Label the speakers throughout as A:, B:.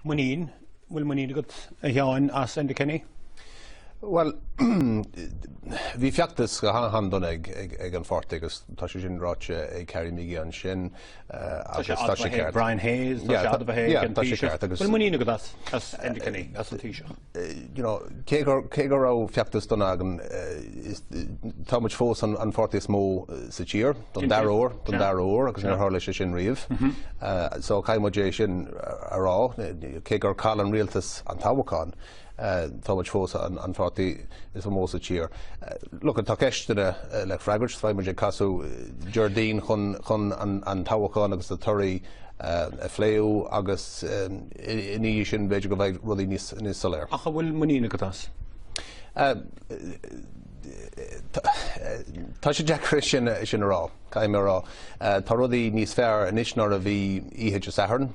A: Muinín, bhfuil muinín agat, a Sheáin, as Enda Kenny?
B: Bhuel, bhí feachtas go han-dona ag an pháirtí agus tá sé sin ráite ag Harry McGee ansin
A: agus tá sé ceart. Brian Hayes, tá sé admhaithe ag an Taoiseach. Bhfuil muinín agat as Enda Kenny, as an Taoiseach?
B: You know, cé gur, cé go raibh feachtas dona againn, tá muid fós an pháirtí is mó sa tír, don dara huair, don dara huair agus níor tharla sé sin riamh. So caithfidh muid é sin a rá, cé gur chaill an rialtas an toghchán, tá muid fós an pháirtí is mó sa tír. Look, tá ceisteanna le freagairt, beidh muid ag casadh Déardaoin chun chun an toghchán agus na torthaí a phlé agus ina dhiaidh sin b'fhéidir go mbeidh rudaí níos níos soiléir.
A: Ach an bhfuil muinín agat as?
B: Tá sé deacair sin sin a rá, caithfidh mé a rá. Tá rudaí níos fearr anois ná a bhí oíche Dé Sathairn,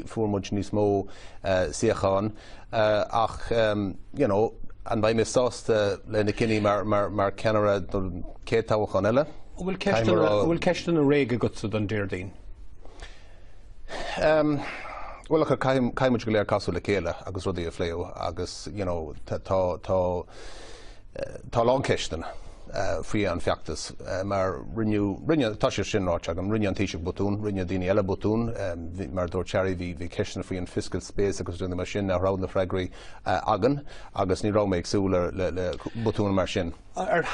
B: fuair muid níos mó suíochán ach you know an mbeidh mé sásta le na cinní mar mar mar ceannaire don chéad toghchán eile?
A: An bhfuil ceisteanna an bhfuil ceisteanna réidh agatsa don Déardaoin?
B: Bhuel look caithfidh caithfidh muid go léir casadh le chéile agus rudaí a phlé agus you know tá tá tá a lán ceisteanna faoi an feachtas mar rinneadh, rinne, tá sé sin ráite agam, rinne an Taoiseach botún, rinne daoine eile botún, mar a dúirt Harry, bhí, bhí ceisteanna faoi an fiscal space agus rudaí mar sin nach raibh na freagraí againn agus ní raibh mé ag súil le, le, le botún mar sin.
A: Ar.